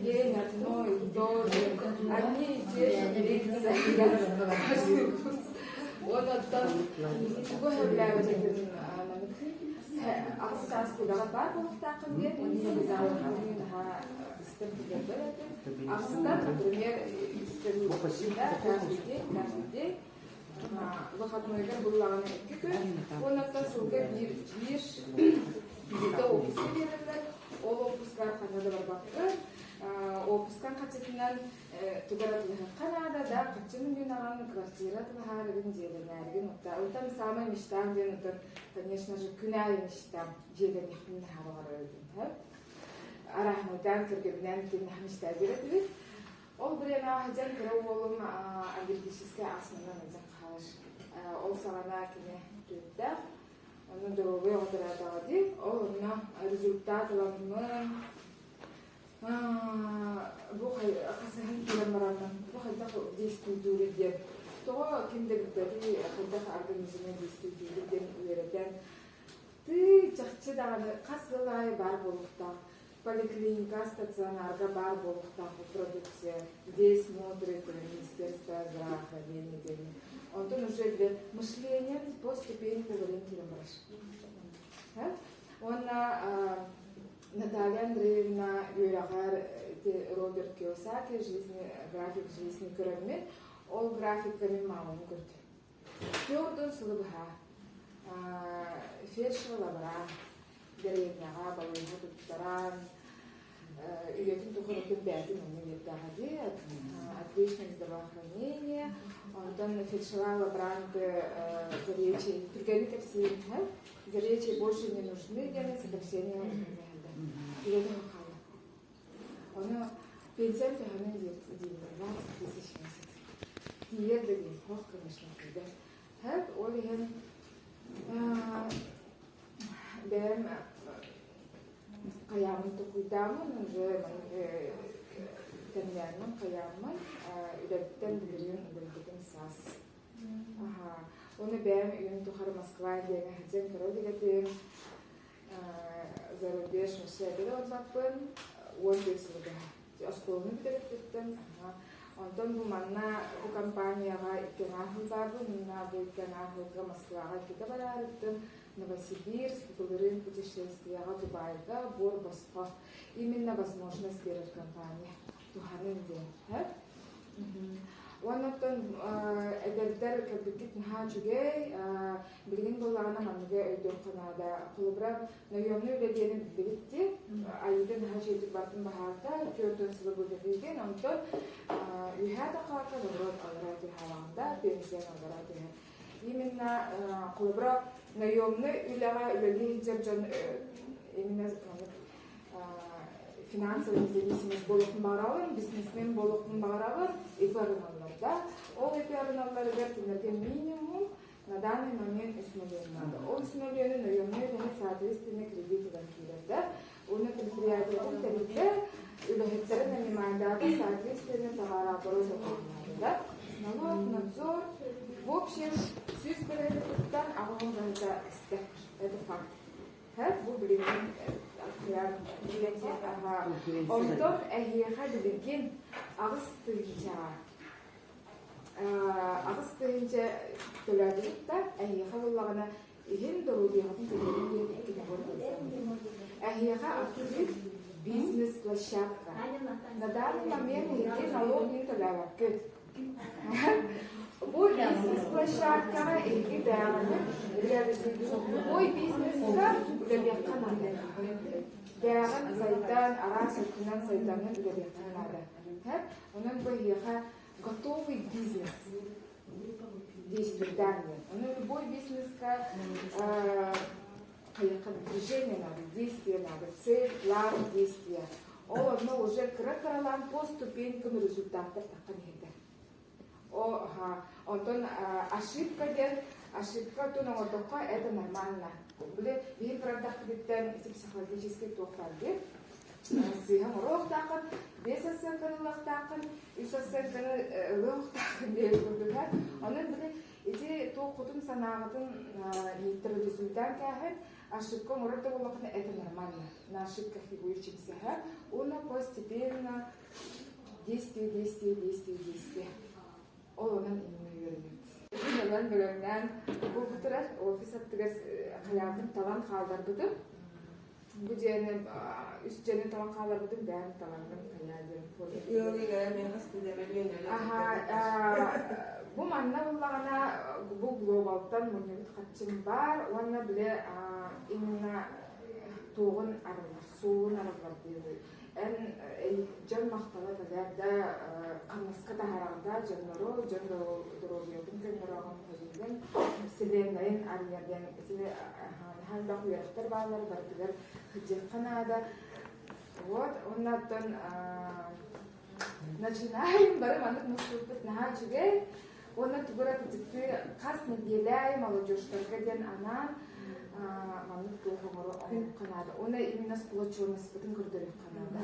День одно и то же, одни и те же лица. Он оттон тугу сөбүлээбэтин аҕыс чаас үлэҕэ баар буолуохтааххын диэн наһаа истэн билэрбэр этим. Аҕыстан, например, истэн каждый день, каждый день выходнойга буллаҕына икки күн, уонна сылга биир биир биирдэ отпуска биэрэллэр. Ол отпускар ханна да барбаккын, отпускаҥ харчытынан тугу эрэ атыылаһыахха наада да, харчы мунньунаҕын, квартира атыылаһаарыгын, дьиэлэнээригин. Оттон самый мечтам диэн оттон, конечно же, күн аайы мечтам дьиэлэниэхпин наһаа баҕарар этим. Арааһынайдаан кэргэминээн ким наһаа мечта диир этибит. Ол бириэмэҕэ сылдьан кыра уолум аллергическай астманан ыалдьан хаалар. Ол саҕана кини түөртээх, онно доруобуйа оҕо төрөөтөҕө дии. Ол онно результат ыламмын, бу хасыһан киирэн бараммын, бу хайдах действуйдууруй диэн, тоҕо ким да билбэтий, хайдах организмҥа действуйдууруй диэн үөрэтэн, тыы чахчы даҕаны хас сыл аайы баар буолуохтаах Поликлиника стационарга баар буолуохтаах продукция, где смотрит Министерство здравоохранения диэн. Онтон уже для мышления по ступенькам киирэн барар. Уонна Наталья Андреевна үөрэҕэр Роберт Кийосаки жизни, график жизни көрөммүн, ол графикка мин мааманы көрдүм. Төрдүн сылы быһа фельдшер лабора дэриэбинэҕэ балыыһа туттаран, үйэтин тухары бэйэтин онно биэрдэҕэ дии, отличное здравоохранение, онтон фельдшера лаборанты заречий түргэнник кэпсиир заречий больше не нужны диэн сокращение үйэтин хаалла. Ону пенсиям төһөнөн дииллэр, 20 тысяч в месяц. Тиийэр да диэн, ох, конечно, тиийбэт. Һэп, ол иһин бэйэм хайааммын токуйдааммын уже тэмнээммин хайааммын үлэбиттэн билигин үлэлбитим саас. Аха. Уонна бэйэм үйэм тухары Москва диэҥэ сылдьан көрө илик За рубеж вообще эбэрэ барбаппын 15 сылга оскуоланы бүтэрбиттэн. Онтон бу манна бу компанияҕа икки аҥаар сыл баарбын уонна бу икки аҥаар сылга Москваҕа иккитэ бараарыттым Новосибирск, былырыын путешествияҕа Дубайга буор босхо именно возможность биэрэр компания туһаныҥ диэн. Уонна оттон эдэрдэр кэлбиккит наһаа үчүгэй. Билигин буоллаҕына манныгы өйдүөххэ наада. Холобура, наемный үлэ диэни билбит дии. Айыыта наһаа үчүгэйдик бартын баһаарда, 40 сылы быһыытын. Онтон үөһээ да хаалта, наоборот, аллараа түһэ да, пенсиян аллараа түһэр. Именно холобура, наемный үлэҕэ үлэлии сылдьар дьон именно финансовая независимость буолуохпун баҕарабын, бизнесмен буолуохпун баҕарабын, ИП арыналлар да. Ол ИП арыналларыгар кинилэргэ минимум на данный момент үс миллион надо. Ол үс миллиону наемный үлэһит соответственно кредит ылан киирэр да. Уонна предприятиетын тэрилтэ үлэһиттэрин нанимайдаата соответственно товарооборот оҥоруннаары да. Налог, надзор, в общем, 100 бырыһыаттан аҕыһын баһыта истэ. Это факт. Бу билигин Онтон эһиэхэ билигин 8000-ҕа 8000 төлөөтүгүт да, эһиэхэ буоллаҕына иһин доруобуйаҕытын төлөбүн диэн икки набор Эһиэхэ открыт бизнес-площадка. На данный момент эһиги налог не төлөөбөккүт. Бу бизнес-площадкаҕа эһиги бэйэҕитин любой бизнеска үлэлиэххэ наада. Бэйэҕин сайдан, араас өттүнэн сайдаҥҥын үлэлиэххэ наада. Онон бу эһиэхэ готовый бизнес действует. Ону любой бизнеска движение надо, действие надо, цель, план, действие. Ол онно уже кыра-кыралаан по ступенькам результаттар таххан иһэрдэр. О, онтон ошибка диэн, ошибка тун оҥордоххо это нормально. Били биһи кырардахпытыттан ити психологический туох баар диэн сыыһа оҥоруохтааххын, биэс оценканы ылыахтааххын, үс оценканы ылыахтааххын диэн курдук. Онон били ити туох кутун санааҕытын нейтрализуйдаан кээһин. Ошибка оҥорор да буоллаххына, это нормально. На ошибках и учимся. Уонна постепенно действие, действие, действие, действие. Ол онон именно үөрэнэбит. Ылан бэлэмнээн буолбутара офис аттыгар хайаабын талан хаалларбытым. Бу дьиэни үс дьиэни талан хаалларбытым бэйэм талаҥҥын хайаа диэн. Бу манна буллаҕына бу глобалтан мунньубут харчым баар уонна бile именно туоҕун арыллар, суолун арыллар диэби. Эн дьон махтала кэлэр да хамнаска таһараҕын да дьоннору, дьон доруобуйатын көннөрөҕүн хайыыгын, вселеннайын арыйар диэн ити наһаа элбэх үөрэхтэр бааллар барытыгар сылдьыахха наада. Вот, уонна оттон начинаем бары маннык мустубуппут наһаа үчүгэй. Уонна тугу эрэ кырдьыктыы хас нэдиэлэ молодежтарга диэн анаан маннык туох оҥоро оҥоруохха наада. Уонна именно сплоченностьпытын көрдөрүөххэ наада.